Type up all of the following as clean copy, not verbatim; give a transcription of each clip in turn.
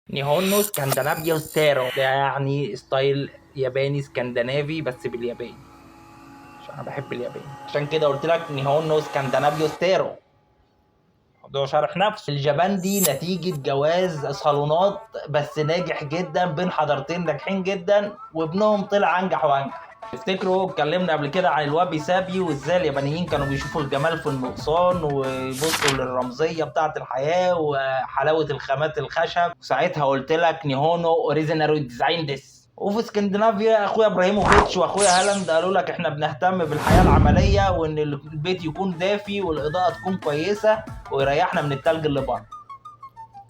日本のスカンディナビアスタイル ده يعني style ياباني اسكندنافي بس بالياباني، عشان انا بحب الياباني، عشان كده قلت لك 日本のスカンディナビアスタイル. الموضوع شرح نفسه. الجاباندي نتيجة جواز صالونات بس ناجح جدا بين حضارتين ناجحين جدا، وابنهم طلع انجح وانجح. تفتكروا اتكلمنا قبل كده عن الوابي سابي وازاي اليابانيين كانوا بيشوفوا الجمال في النقصان ويبصوا للرمزية بتاعة الحياة وحلاوة الخامات الخشب، وساعتها قلت لك 日本のオリジナルデザインです. وفي اسكندنافيا اخويا ابراهيموفيتش واخويا هالاند قالوا لك احنا بنهتم بالحياة العملية وان البيت يكون دافي والاضاءة تكون كويسة ويريحنا من التلج اللي بره.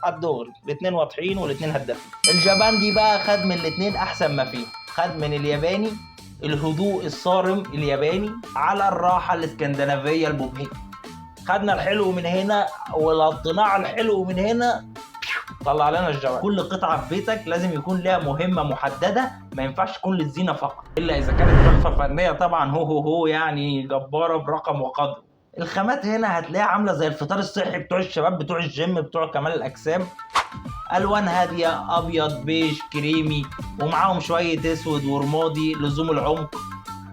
على الدغري الاثنين واضحين والاثنين هدافين. الجاباندي بقى خد من الاثنين احسن ما فيه، خد من الياباني الهدوء الصارم الياباني على الراحة الاسكندنافية المبهجه. خدنا الحلو من هنا ولطيناه الحلو من هنا، طلع لنا الجواب. كل قطعة في بيتك لازم يكون لها مهمة محددة، ما ينفعش تكون للزينة فقط، إلا إذا كانت تحفة فنية طبعا، هو هو هو يعني جبارة برقم وقدره. الخامات هنا هتلاقيها عاملة زي الفطار الصحي بتوع الشباب بتوع الجيم بتوع كمال الأجسام، ألوان هادية، أبيض، بيج، كريمي، ومعاهم شوية أسود ورمادي لزوم العمق.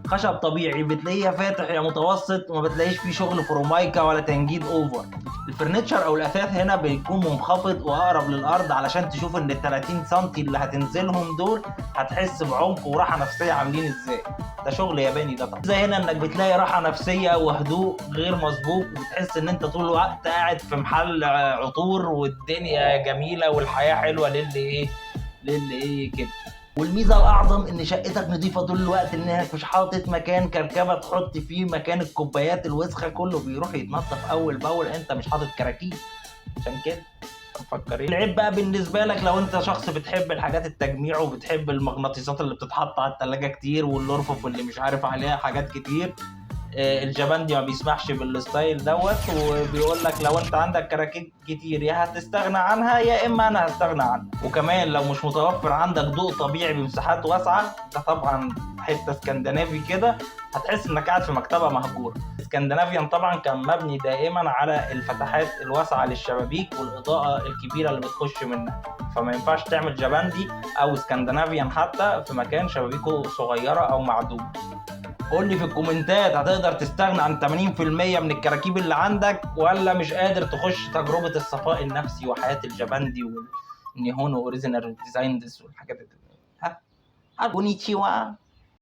خشب طبيعي بتلاقيها فاتح يا متوسط، وما بتلاقيش فيه شغل فرومايكا ولا تنجيد over. ال furniture او الاثاث هنا بيكون منخفض واقرب للارض علشان تشوف ان ال 30 سم اللي هتنزلهم دول هتحس بعمق وراحة نفسية عاملين ازاي. ده شغل ياباني ده طبعا. زي هنا انك بتلاقي راحة نفسية وهدوء غير مسبوق، وبتحس ان انت طول الوقت قاعد في محل عطور والدنيا جميلة والحياة حلوة للي ايه كده. والميزة الاعظم ان شقتك نظيفة طول الوقت، انك مش حاطط مكان كركبه تحط فيه مكان الكوبايات الوسخة، كله بيروح يتنظف اول باول، انت مش حاطط كراكيب. عشان كده مفكرين. العيب بقى بالنسبة لك لو انت شخص بتحب الحاجات التجميع وبتحب المغناطيسات اللي بتتحط على التلاجة كتير والارفف واللي مش عارف عليها حاجات كتير، الجاباندي ما بيسمحش بال style دوت، وبيقول لك لو انت عندك كراكيب كتير يا هتستغنى عنها يا اما انا هستغنى عنها. وكمان لو مش متوفر عندك ضوء طبيعي بمساحات واسعة، ده طبعا حتة اسكندنافي كده، هتحس انك قاعد في مكتبه مهجورة. Scandinavian طبعا كان مبني دائما على الفتحات الواسعة للشبابيك والاضاءة الكبيرة اللي بتخش منها، فما ينفعش تعمل جاباندي او Scandinavian حتى في مكان شبابيكه صغيرة او معدومة. قول لي في الكومنتات هتقدر تستغنى عن 80% من الكراكيب اللي عندك ولا مش قادر تخش تجربة الصفاء النفسي وحياة الجاباندي وال 日本のオリジナルデザインです والحاجات دي. ها، こんにちは.